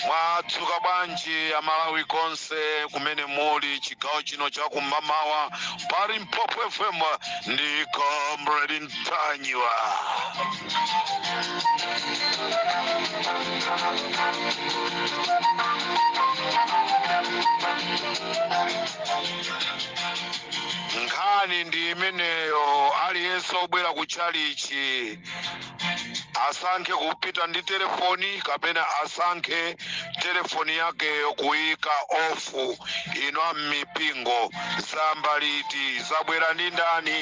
Mwadzuka bwanji Amalawi konse kumene muli chigawo chino chakumamawa pa Limpopo FM ndi Comrade Ntanyiwa. Nkhani ndi imeneyo, aliyense obwera ku chalichi asankhe kupita ndi telefoni kapena asankhe telefoni yakeyo kuyika off. Ino am'mipingo, zayamba liti? Zabwera ndi ndani?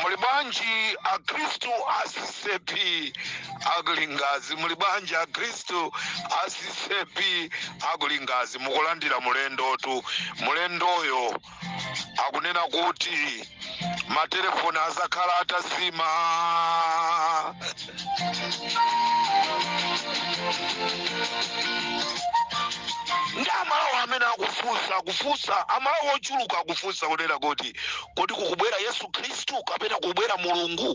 Muli bwanji Akhristu a CCAP akulingazi? Muli bwanji Akhristu a CCAP akulingazi? Mukulandira mulendotu. Mulendoyo akunena kuti matelefoni azakhala atazima. Ndi Amalawi amene akufunsa, Amalawi ochuluka akufunsa kunena kuti kodi kukubwera Yesu Khristu kapena kubwera Mulungu?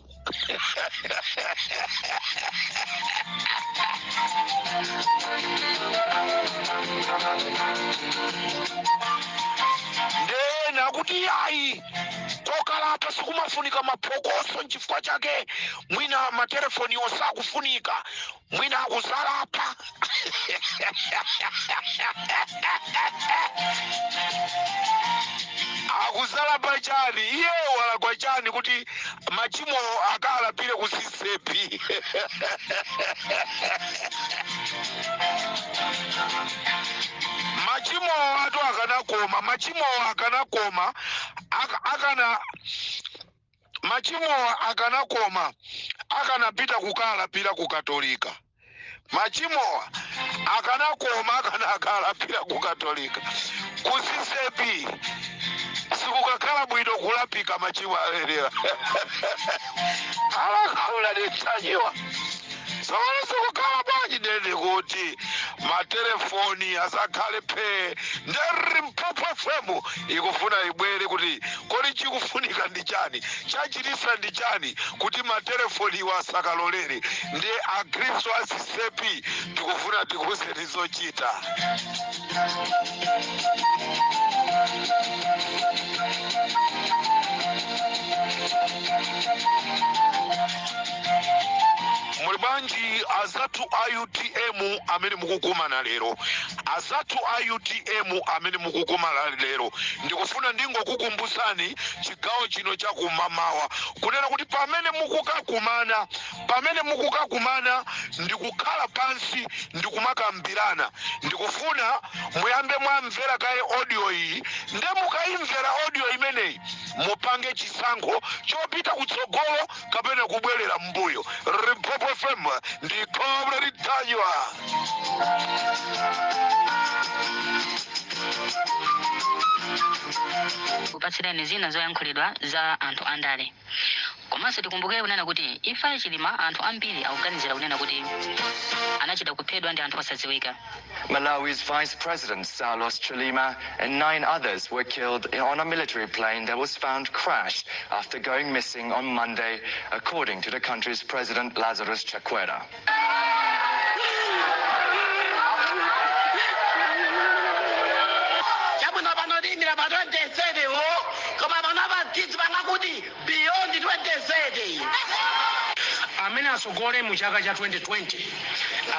Ndena akuti ayi, kokalapa sikumafunika maphokoso, nchifukwa chake mwina matelefoni osakufunika, mwina akuzalapa. Akuzalapa chani? Iye walakwa chani kuti machimo akalapire ku CCAP? Machimo atu akanakoma, machimo akanakoma, akana machimowa akanakoma akanapita kukalapira ku Katolika. Machimowa akanakoma akanakalapira ku Katolika. Ku CCAP sikukakhala bwino kulapika machimo amenewa. Alakhaula nditsanyiwa tsopano, sikukhala bwanji? Nene kuti matelefoni asakhale phee. Nde Limpopo FM ikufuna ibwere kuti kodi chikufunika ndi chani, chachitisa ndi chani kuti matelefoniwo asakalolere? Ndi Akhristu a CCAP tikufuna tikuuzeni zochita. Muli bwanji azathu a UTM amene mukukumana lero? Azathu a UTM amene mukukumana lero, ndikufuna ndingokukumbusani chigawo chino chakumamawa kunena kuti pamene mukukakumana ndikukhala pansi ndikumakambirana, ndikufuna muyambe mwamvera kaye audio iyi. Nde mukayimvera audio imeneyi, mupange chisankho chopita kutsogolo kapena kubwerera mbuyo. Limpopo FM ndi Comrade Ntanyiwa. Kupatsireni zina zoyankhulidwa za anthu andale. Komanso tikumbukire kunena kuti imfa ya Chilima, anthu ambiri akuganizira kunena kuti anachita kuphedwa ndi anthu osadziwika. Malawi's Vice President Saulos Chilima and nine others were killed on a military plane that was found crashed after going missing on Monday, according to the country's president, Lazarus Chakwera. Chabwino, pano tiyimira pa 27 wo, koma pano apatidzi panga kuti beyond 27. Amene asogole mu chaka cha 2020,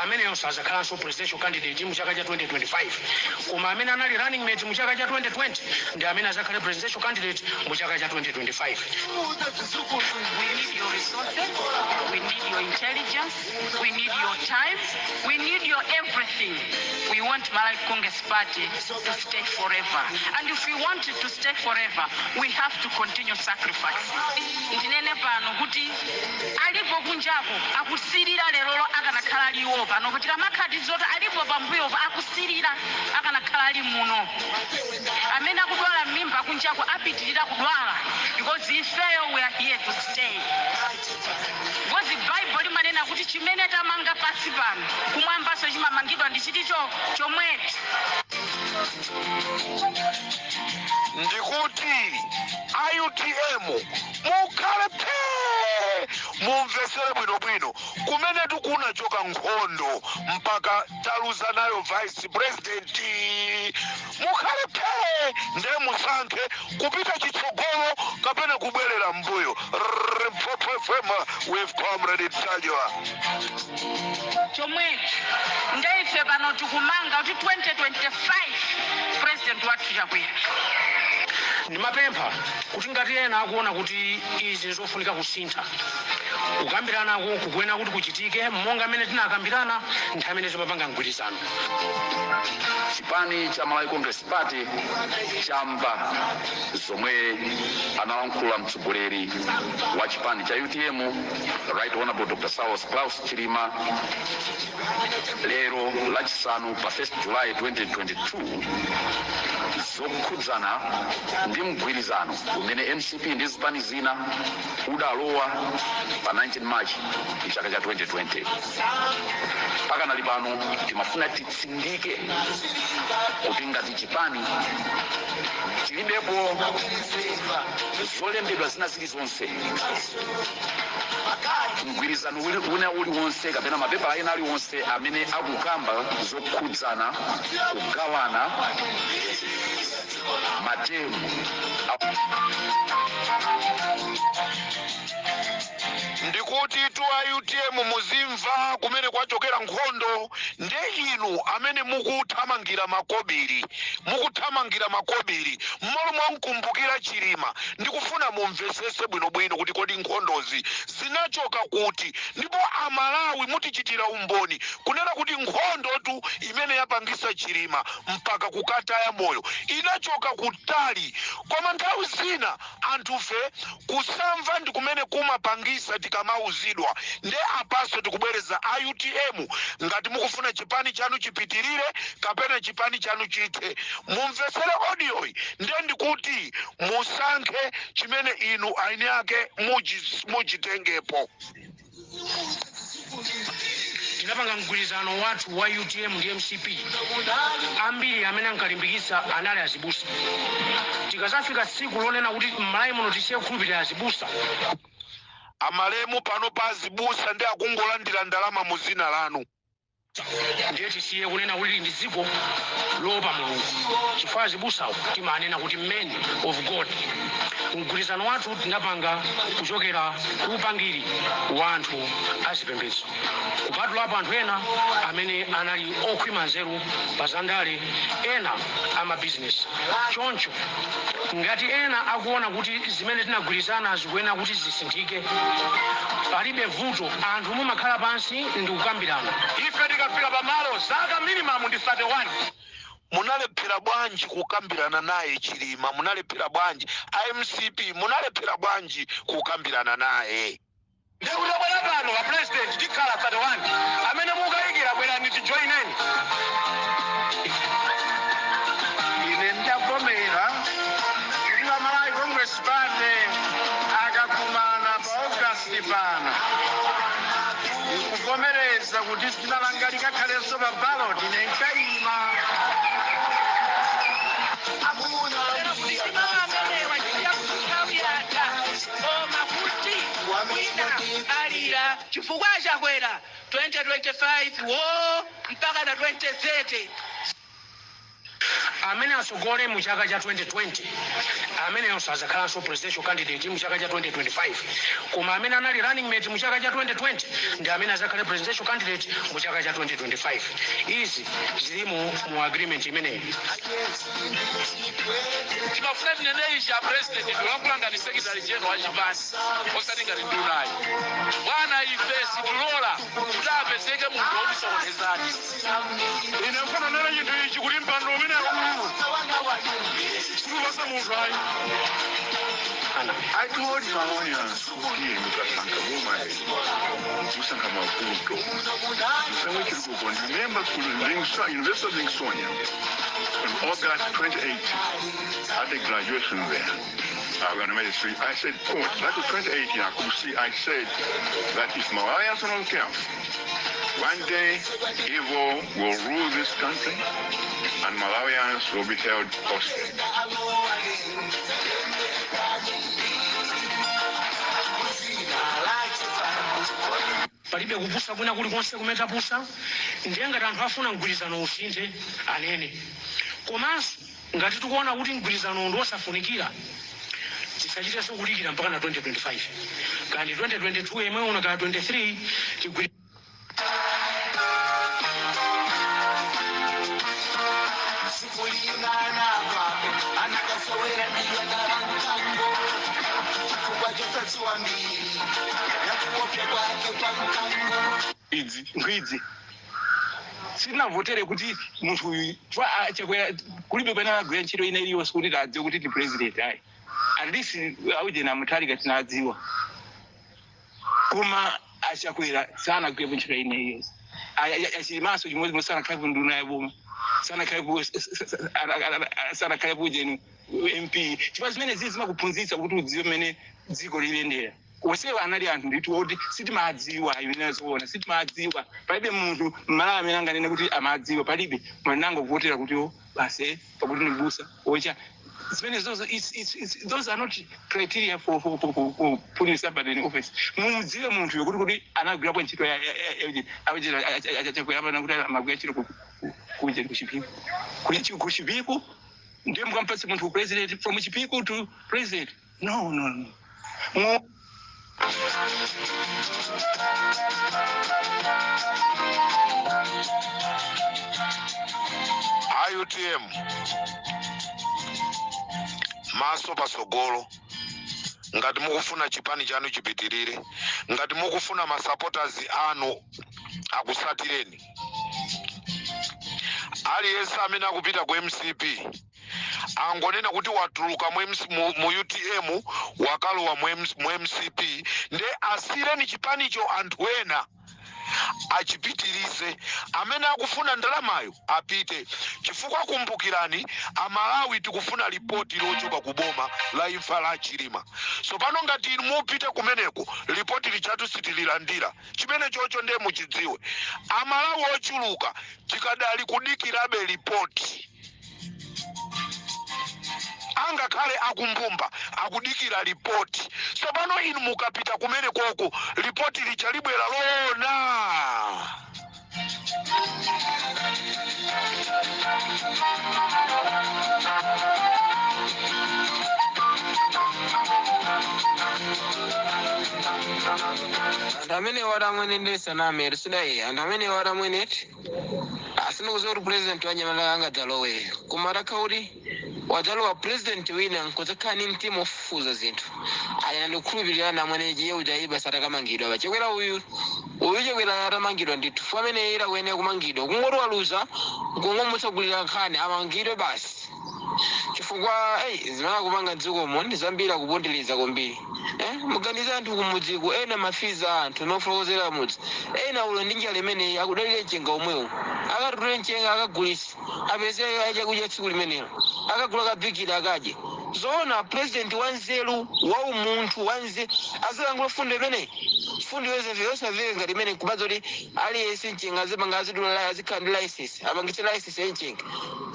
ameneyo sazakhalanso presidential candidate mu chaka cha 2025, koma amene anali running mate mu chaka cha 2020 ndi amene azakhale presidential candidate mu chaka cha 2025. We need your resources, we need your intelligence, we need your time, we need your everything. We want Malawi Congress Party to stay forever. And if we want it to stay forever, we have to continue sacrificing. Ndinene pano kuti alipo kunjako akusirira lerolo akanakhala aliwo pano, kuti kamakhati zoti alipo pambuyopo akusirira akanakhala ali muno. Amene akudwala m'mimba kunjako apitirira kudwala, because ifeyo we are here to stay, because Bible limanena kuti chimene tamanga pasi pano, kumwambaso chimamangidwa ndi chiticho chomwecho. Ndikuti a UTM mukhale phee, mumvesere bwinobwino kumene tikunachoka nkhondo mpaka taluza nayo vice president. Mukhale phee, ndiye musankhe kupita chitsogolo kapena kubwerera mbuyo. Limpopo FM with Comrade Ntanyiwa. Chomwecho. Ndeife pano tikumanga kuti 2025 President wathu Chakwera. Ndimapempha kuti ngati ena akuona kuti izi nzofunika kusintha, kukambiranako kukuyenera kuti kuchitike monga mmene tinakambirana nthawi imene timapanga mgwirizano. Chipani cha Malawi Congress Party chamva zomwe analankhula mtsogoleri wa chipani cha UTM, Right Honorable Dr Saulos Klaus Chilima, lero Lachisanu pa 1 July 2022, zokhudzana ndi mgwirizano umene MCP ndi zipani zina udalowa pa 19 March mchaka cha 2020. Pakanali pano timafuna titsindike kuti ngati chipani tilibepo zolembedwa zina zilizonse, mgwirizano wina uliwonse kapena mapepala ena aliwonse amene akukamba zokhudzana kugawana matemu. Ndikuti tu a UTM muzimva kumene kwachokera nkhondo. Nde inu amene mukuthamangira makobiri, mukuthamangira makobiri mmalo mwamkumbukira Chilima, ndikufuna mumvesese bwinobwino kuti kodi nkhondozi zinachoka kuti. Ndipo Amalawi mutichitira umboni kunena kuti nkhondotu imene yapangisa Chilima mpaka kukataya moyo inachoka kutali. Koma nthawi zina anthufe kusamva ndi kumene kumapangisa tikamauzidwa. Nde apaso tikubwereza, a UTM, ngati mukufuna chipani chanu chipitirire kapena chipani chanu chithe, mumvesere audioyi. Nde ndikuti musankhe chimene inu aini ake muchitengepo. Tinapanga mgwirizano wathu wa UTM ndi MCP, ambiri amene ankalimbikitsa anali azibusa. Tikazafika tsiku lonena kuti m'Malawi muno tisiye kukhulupirira azibusa, Amalemu pano pa azibusa ndi akungolandira ndalama mu zina lanu. Ndiye tisiye kunena kuti ndi dziko loopa Mulungu, chifukwa azibusawo timanena kuti men of God. Mgwirizano wathu tinapanga kuchokera ku upangiri wa anthu azipembedzo, kupatulapo anthu ena amene anali okhwima nzeru pa zandale, ena amabizinesi. Choncho ngati ena akuona kuti zimene tinagwirizana zikuyenera kuti zisinthike, palibe vuto, anthu mumakhala pansi ndi kukambirana. Ife tikafika pamalo, zaka minimum ndi 31. Munalephera bwanji kukambirana naye Chilima? Munalephera bwanji iMCP? Munalephera bwanji kukambirana naye? Ndikuti bwera pano pa president tikhala 31. Amene mukayikira, bwerani tijoineni. Ine ndavomera kuti va Malawi Congress Party akakumana pa August pano nkuvomereza kuti dzina langa likakhalenso pa ballot, ine nkayima. Amenewa nthawi yatha, koma kuti wina alira chifukwa Chakwera 2025 wo mpaka na 2030. Amene asogole mu chaka cha 2020 ameneyonso azakhalanso presidential candidate mu chaka cha 2025, koma amene anali running mate mu chaka cha 2020 ndi amene azakhale presidential candidate mu chaka cha 2025. Izi zilimo mu agreement imeneyi. Timafuna tinene ichi, a President, ndikulankhula ngati secretary general wa chipani, osati ngati ndunayi. Bwana, ife sitilola kuti apezeke munthu wotisokonezani. Ine mfuna nena chinthu ichi, kuti mpando umene sikupasa munthu ayi. Ana. I told Malawians kuti mukasankha boma musankha mavuto chomwe chiri kuko. Remember ku University of Livingstonia in August 2018, at the graduation there, I said, quote, that was 2018, I could see, I said that if Malawians are not careful, one day evil will rule this country and Malawians will be held hostage. Palibe kupusa kwina kulikonse kumene tapusa. Ndiye ngati anthu afuna mgwirizano usinthe, anene. Komanso ngati tikuona kuti mgwirizano ndi wosafunikira, tisachitenso kudikira mpaka na 2025 kandi 2022 yemwe uno kaya 23 tigwiri. Idzi nkhwidzi sitinavotere kuti munthu uyu Chakwera kulibe kwene akagwira ntchito ina iliyonse kuti tadziwe kuti ndi president ayi. At least aujena Mutharika tinadziwa, koma aChakwera sanagwirepo ntchito ina iliyonse. AChilimanso chimodzimodzi, sanakhalepo nduna ya boma, sanakhalepo ujeni MP. Chifukwa zimene zizi zimakuphunzitsa kuti udziwe mmene dziko lilendera. Onsewa anali anthu ndithu oti sitimadziwa. Imene zoona sitimadziwa, palibe munthu mmalawi amene anganene kuti amadziwa, palibe. Mwanangovotera kuti o basi pakuti ni busa ocha zimene zozo. Those are not criteria for putting somebody in office. Mumudziwe munthu yokuti kuti anagwirapo ntchito aChakwera pana kuti amagwira ntchito ku Chipiku, ku Chipiku, ndiye mukampatse munthu president, from Chipiku to president? No, no, no. UTM maso pasogolo. Ngati mukufuna chipani chanu chipitirire, ngati mukufuna masupporters anu akusatireni, aliyense amene akupita ku MCP angonena kuti watuluka mu UTM, wakalowa mu MCP, nde asireni chipanicho anthu ena achipitirize. Amene akufuna ndalamayo apite, chifukwa kumbukirani Amalawi, tikufuna lipoti lochoka ku boma la imfa la Chilima. So pano ngati inu mupite kumeneko, lipoti lijatu sitililandira. Chimene chocho ndiye muchidziwe, Amalawi ochuluka tikadali kudikirabe lipoti. Angakhale akumbumba akudikira lipoti. Tsopano inu mukapita kumene koko, lipoti lija libwera loona? Anthu amene wati amwene ndisaname sidayi, anthu amene wati amwene asinakuziwa kuti president wanyamala angadzalowe, koma atakha kuti wadzalowa president wina nkudzakhala ni mtima ofufuza zinthu, ayina ndikukhulupirirana amwene chiye uja iba satakamangidwa. Pachakwera uyu uyu, Chakwera atamangidwa ndithu fu amene ira kuyenera kumangidwa, kungoti waluza kungomutsogolera nkhani, amangidwe basi, chifukwa ei zimene akupanga dzikomo ndi zambiri, akupondereza kwambiri. Muganize anthu kumudziko, ena mafiza a anthu inofotokozera mudzi, ena ulo ndi njala imeneyi, akudalira mchenga omwewo, akatutule mchenga akagulisa apeze chakudya tsiku limenelo, akagula kabikira akadye. Zoona president wanzeru wa umunthu wanze azilankhula fundo imeneyi, fundo yosamveka ngati imene kubaza kuti aliyense mchenga azipanga, azidula, azikhala ndi license, apangitse license ya mchenga,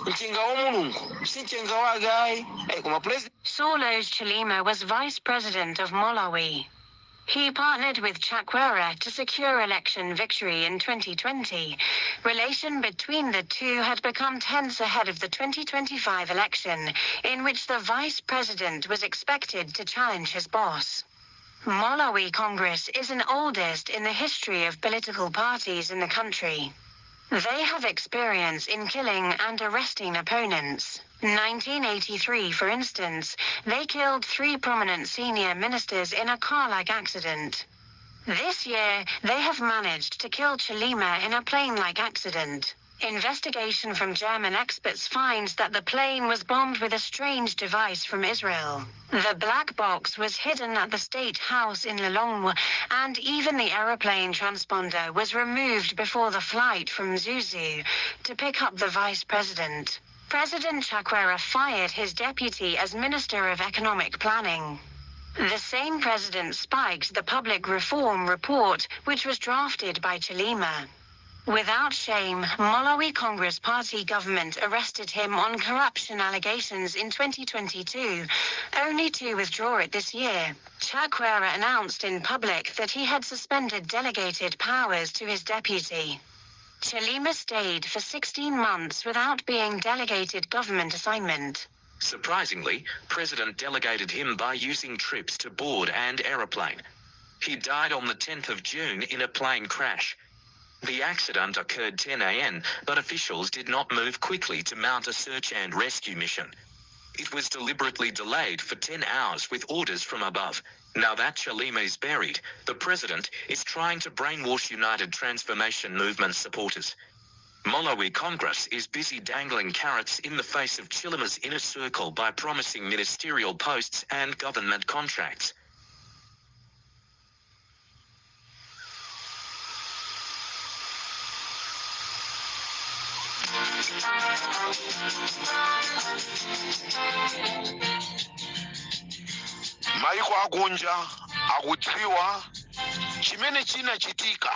mchenga wa Mulungu, si mchenga wake ayi. Koma president Saulos Chilima was vice president of Malawi. He partnered with Chakwera to secure election victory in 2020. Relation between the two had become tense ahead of the 2025 election, in which the vice president was expected to challenge his boss. Malawi Congress is an oldest in the history of political parties in the country. They have experience in killing and arresting opponents. 1983, for instance, they killed three prominent senior ministers in a car-like accident. This year, they have managed to kill Chilima in a plane-like accident. Investigation from German experts finds that the plane was bombed with a strange device from Israel. The black box was hidden at the state house in Lilongwe, and even the aeroplane transponder was removed before the flight from Mzuzu to pick up the vice president. President Chakwera fired his deputy as Minister of Economic Planning. The same president spiked the public reform report, which was drafted by Chilima. Without shame, Malawi Congress Party government arrested him on corruption allegations in 2022, only to withdraw it this year. Chakwera announced in public that he had suspended delegated powers to his deputy. Chilima stayed for 16 months without being delegated government assignment. Surprisingly, President delegated him by using trips to board and aeroplane. He died on the 10th of June in a plane crash. The accident occurred 10 a.m., but officials did not move quickly to mount a search and rescue mission. It was deliberately delayed for 10 hours with orders from above. Now that Chilima is buried, the president is trying to brainwash United Transformation Movement supporters. Malawi Congress is busy dangling carrots in the face of Chilima's inner circle by promising ministerial posts and government contracts. Maiko akunja akudziwa chimene chinachitika,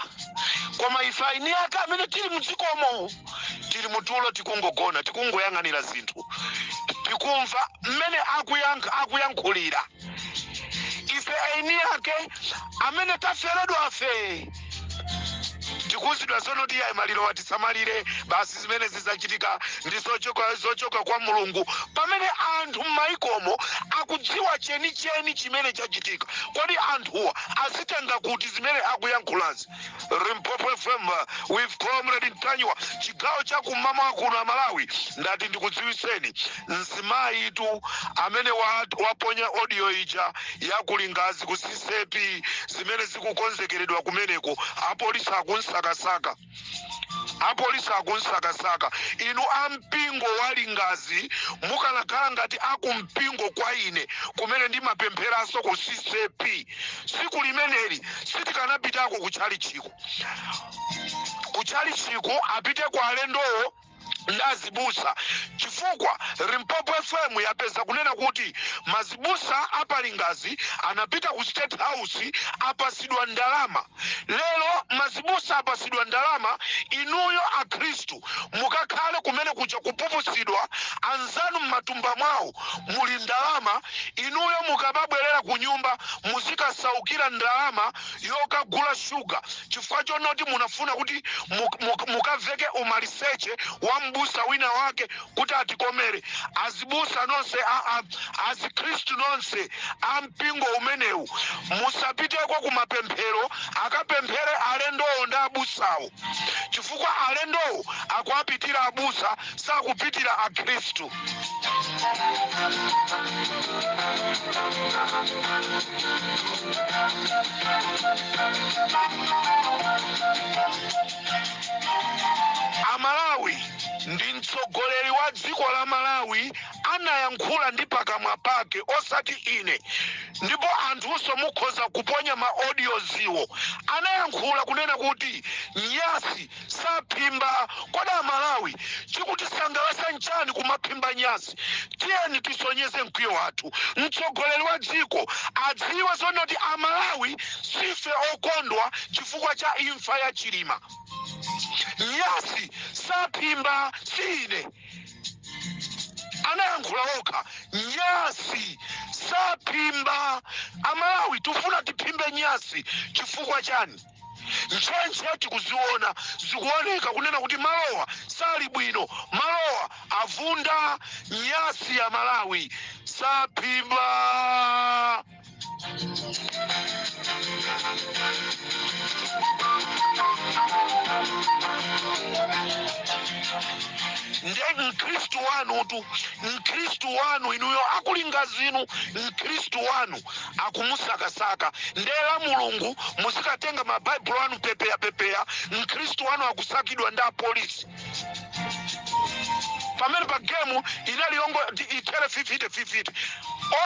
koma ife eni ake amene tili mdzikomo tili mutulo, tikungogona, tikungoyang'anira zinthu, tikumva mmene akuyankhulira. Ife eni ake amene taferedwa afe tikuuzidwa zonoti yayi, maliro watisamalire basi, zimene zizachitika ndi zochoka kwa Mulungu, pamene anthu m'maikomo akudziwa chenicheni chimene chachitika. Kodi anthuwa azitenga kuti zimene akuyankhulazi? Limpopo FM with Comrade Ntanyiwa, chigawo cha kummawa kuno Malawi. Ndati ndikudziwiseni, mzimayitu amene waponya audio ija yakulingazi ku CCAP, zimene zikukonzekeredwa kumeneko, apolisi akunsakasaka, apolisi akunsakasaka. Inu ampingo wa Lingazi, mukanakhala ngati akumpingo kwa ine kumene ndimapempheranso ku CCAP, siku limeneli sitikanapitako kutchalichiko. Kutchalichiko apite kwa alendowo ndi azibusa, chifukwa Limpopo FM yapeza kunena kuti mazibusa apalingazi anapita ku State House, apasidwa ndalama. Lero mazibusa apasidwa ndalama, inuyo akhristu mukakhale kumene kuja kupupusidwa, anzanu mmatumba mwawo muli ndalama, inuyo mukababwerera ku nyumba muzikasaukira ndalama yokagula shuga, chifukwa chonoti munafuna kuti mukaveke umaliseche wa mbusa wina wake kuti atikomere. Azibusa nonse, azikhristu nonse a mpingo umenewu, musapiteko kumapemphero, akapemphere alendowo ndi abusawo, chifukwa alendowo akuapitira abusa, sakupitira akhristu. Amalawi, ndi mtsogoleri wa dziko la Malawi anayankhula ndi pakamwa pake, osati ine, ndipo anthunso mukhoza kuponya ma audioziwo. Anayankhula kunena kuti nyasi saphimba. Kodi Amalawi, chikutisangalatsa nchani kumaphimba nyasi? Tiyeni tisonyeze mkwiyo wathu. Mtsogoleri wa dziko adziwe zonoti Amalawi sife okondwa chifukwa cha imfa ya Chilima. Nyasi saphimba, si ine, anayankhula okha, nyasi Saphimba. Amalawi, tifuna tiphimbe nyasi chifukwa chani? Ntchentche tikuziona, zikuoneka kunena kuti malowa sali bwino, malowa avunda. Nyasi ya Malawi saphimba. Nde mkhristu wanutu, mkhristu wanu inuyo akulinga zinu, mkhristu wanu akumusakasaka. Nde la Mulungu muzikatenga mabaibulo anu pepeya pepeya, mkhristu wanu akusakidwa ndi apolisi. Pamene pa gemu inali yongo ithere 50-50,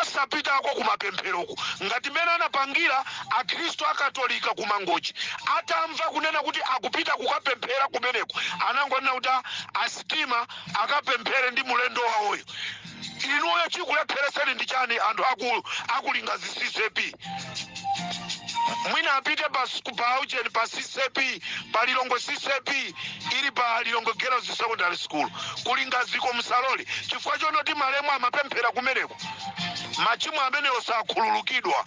osapitako kumapempheroko ngati mmene anapangira akhristu akatolika kumangochi. Atamva kunena kuti akupita kukapemphera kumeneko, anangonena kuti asitima akapemphere ndi mulendo wawoyo. Inuyo chikulephereseni ndi chani? Anthu akulu akulinga ccap, mwina apite pa ujeni, pa CCAP, pa Lilongwe CCAP, ili pa Lilongwe Girls Secondary School kulingaziko. Msalole chifukwa chonoti malemu amapemphera kumeneko. Machimo amenewo sakhululukidwa.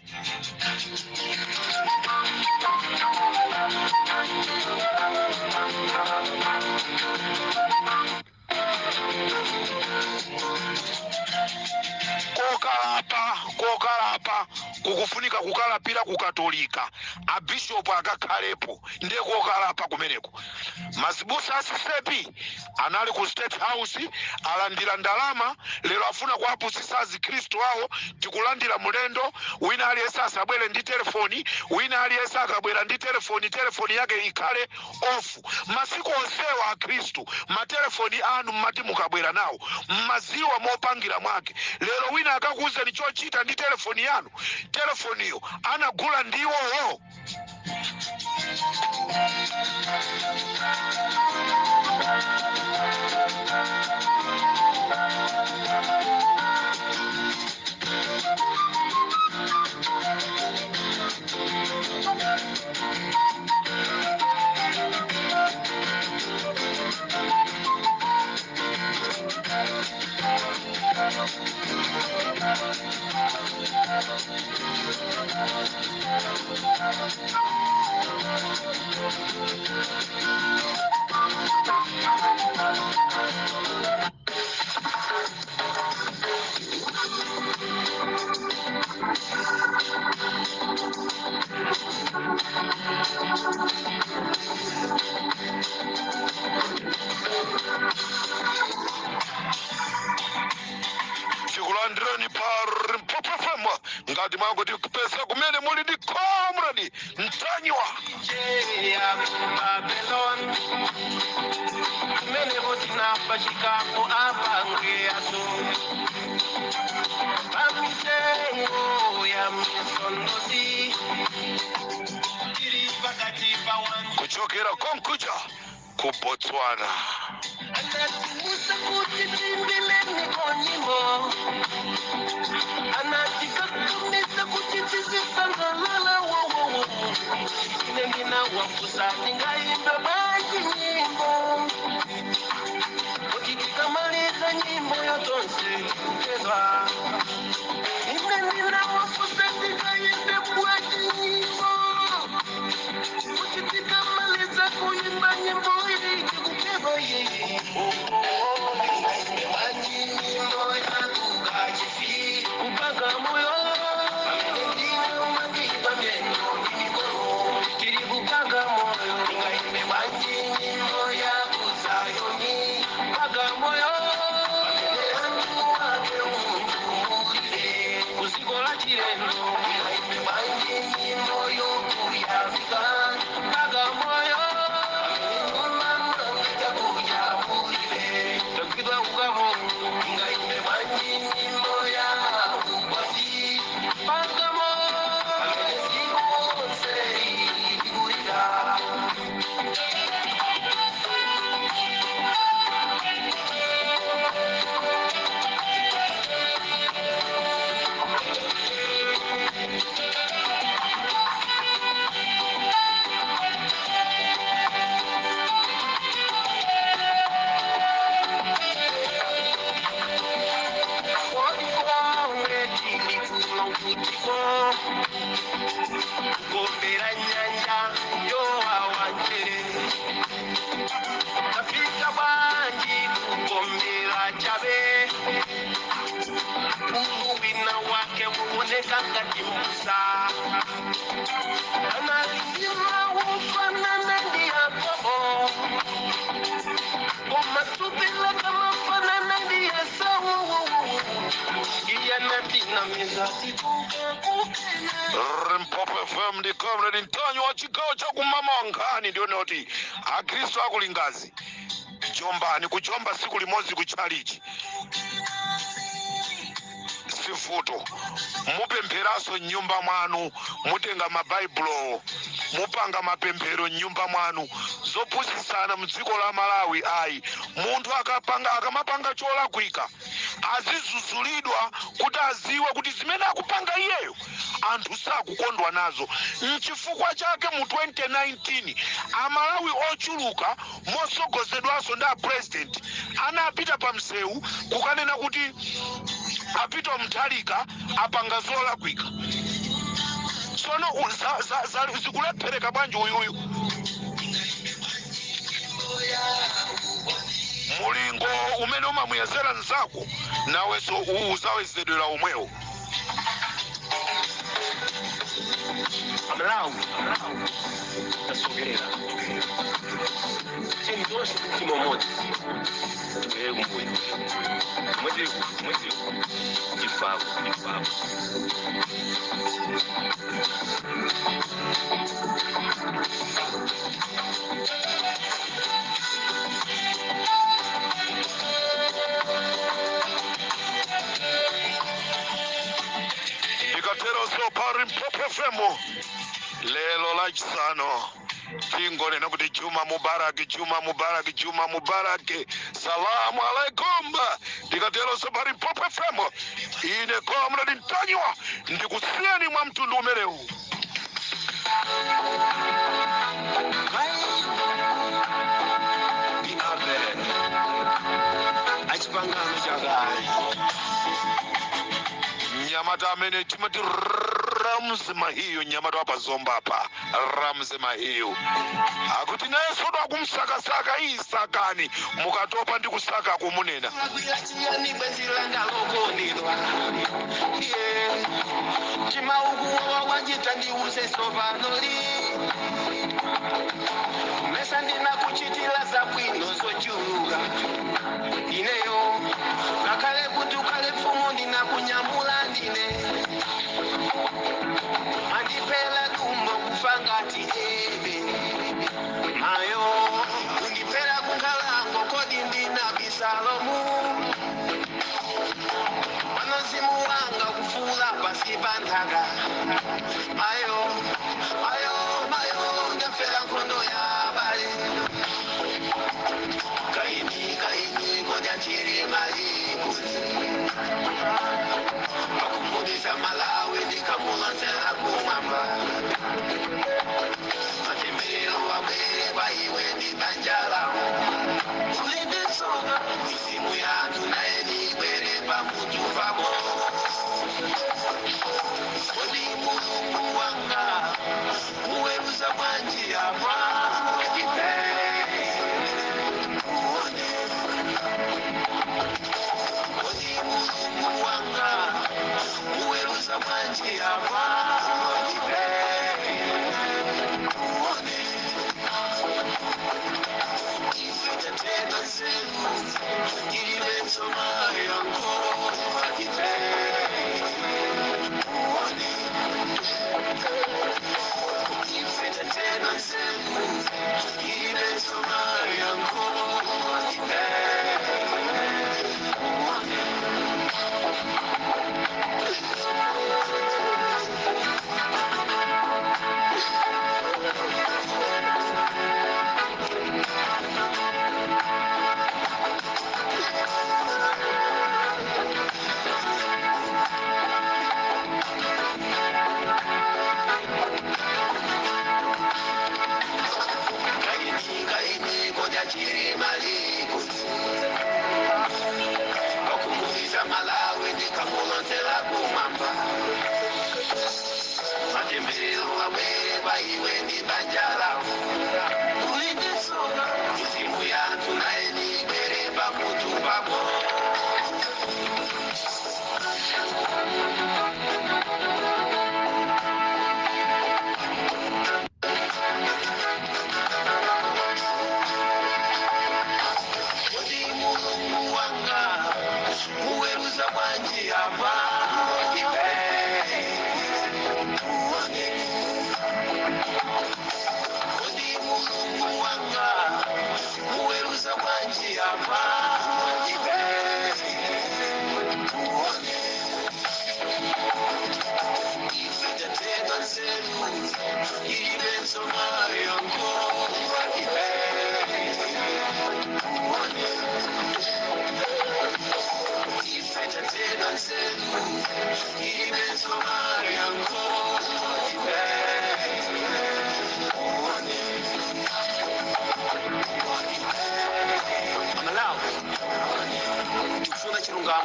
Kokalapa, kokalapa kukufunika kukalapira kukatolika, abishopu akakhalepo. Ndiye kokalapa kumeneko. Mazibusa a CCAP anali ku State House, alandira ndalama, lero afuna kuapusisa azikhristu awo. Tikulandira mulendo, wina aliyense asabwere ndi telefoni. Wina aliyense akabwera ndi telefoni, telefoni yake ikhale off. Masiku onsewa akhristu matelefoni anu mmati mukabwera nawo mmaziwa mopangira mwake. Lero wina akakuwuzeni chochita ndi telefoni yanu, telefoniyo anagula ndiwowo. Tikulandireni pa Limpopo FM ngati mwangoti kupeza kumene muli ndi Comrade Mtanyiwa. Ya Babylon, kumeneko tinapachikapo apange aso pamitengo ya misondozi tiri pakati pa wantu. Kuchokera konkuja ku Botswana. Anatiuza kuti tiimbileniko nyimbo, anatikakamiza kuti tizisangalala wowowo. Ine ndinawafusa, ndingaimba bwanji nyimbo kuti tikamaliza nyimbo yotonse tikupedwa? Ine ndinawafusa, ndingaimbe bwanji nyimbo kuti tikamaliza kuimba nyimbo ili tikupedwa? Yeye, ndingaimbe bwanji nyimbo yakukachifi mpaka moyo ndinomakipa meno ndimikono tiri kupanga moyo? Ndingaimbe bwanji nyimbo yakuzayoni mpaka moyo wake muntu mulile kuziko la chilendo? Ndingaimbe bwanji nyimbo yokuyafika mpaka moyo chakuya mulile? Amaoneka ngati mbusa analindima ufanana ndi Yakobo koma thupi lake amafanana ndi Esau. Iye anatinamiza. Limpopo FM ndi Comrade Ntanyiwa wa chigawo chakumama wa nkhani. Ndione kuti akhristu akulingazi jombani kujomba siku limodzi kutchalichi sivuto. Mupempheranso mnyumba mwanu, mutenga mabaibulowo, mupanga mapemphero mnyumba mwanu. Zopusisana mdziko la Malawi ayi. Munthu akapanga, akamapanga cholakwika azizuzulidwa kuti aziwe kuti zimene akupanga iyeyo anthu sakukondwa nazo. Nchifukwa chake mu 2019 Amalawi ochuluka mosogozedwanso ndi a president anapita pa msewu kukanena kuti a Peter Mutharika apanga zolakwika. Tsono zikulephereka bwanji uyuyu? Mulingo umene umamuyezera mnzako nawenso uzawezedwera omwewo. Amalawi tasokerera, tiyeni tonse mtima umodzi tibwerere kumbuyo mwetiriku mwetiriku tifako tifako. Ndikateronso pa Limpopo FM lero Lachisanu tingonena kuti Juma Mubaraki, Juma Mubaraki, Juma Mubaraki, salamu alaikum. Ndikateronso pa Limpopo FM ine Comrade Ntanyiwa ndikusiyeni mwa mtundu umenewu. Ndi Abele achipangano chakale. Mnyamata amene timati Ramzi Mahiyo, mnyamata wa pazomba apa, Ramzi Mahiyo akuti nayenso akumsakasaka. Isakani, mukatopa ndi kusaka kumunena. Lakwira chiyani bwenzi langa lokondedwa? Iye chimaukuwawa wanjita ndiuse sovanoli mesa ndinakuchitira zabwino zochuluka ineyo, ngakhale kuti ukhale mfumu ndinakunyamula ndine. Mandipela dumbo kufa ngati ebe mayo kundipera kunkhalango, kodi ndina Abisalomu? Pano mzimu wanga kufula pasi pa nthaka. Mayo, mayo, mayo, ndafera nkhondo ya bale. Kaini, kaini, kodya chili malikuti pakumudisa Malawi ndikamulonzela kumwamba. Matemberero wabwere kwa iwe ndi banja lako ulindisoka mizimu yanthu naye nibwere pamutu pako. Kodi Mulungu wanga muweruza bwanji apa? Muone. Kodi Mulungu wanga muweruza bwanji apa? Muone. Ife tatenda nzeru ilibe mayankho. Muone. Ife tatenda nzeru ilibe mayankho. Muone. Kaini, kaini, kodya chili malikuti pakumulisa Malawi ndikamulonzela kumwamba. Matemberero wabwere kwa iwe ndi banja lako ulindisoka mizimu yanthu naye nibwere pamutu pako.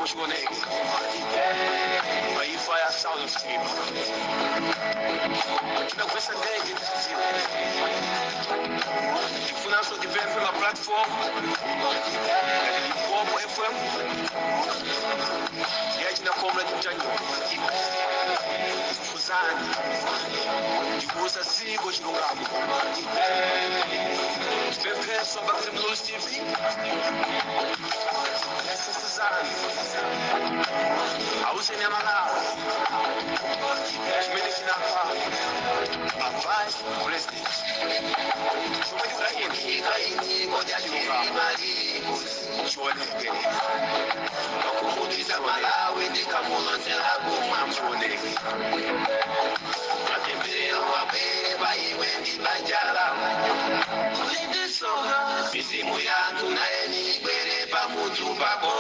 Chioneke pa imfa ya Saulos Chilima. Tinagwetsa ndege tichidziwa. Tifunanso tipemphe ma platform ngati Limpopo FM yachina Comrade Mtanyiwa, fufuzani ndikuuza dziko chilungamo. Tipempheso Bakili Muluzi TV, fufuzani, auzeni Amalawi chimene chinapha a vice president. Chomwe tikufuna chilungamo chioneke. Malawi ndikamulonzela kumwamba. Chioneke. Matembero wabwere paiwe ndi banja lako. Mizimu yanthu naye nibwere pamutu pako.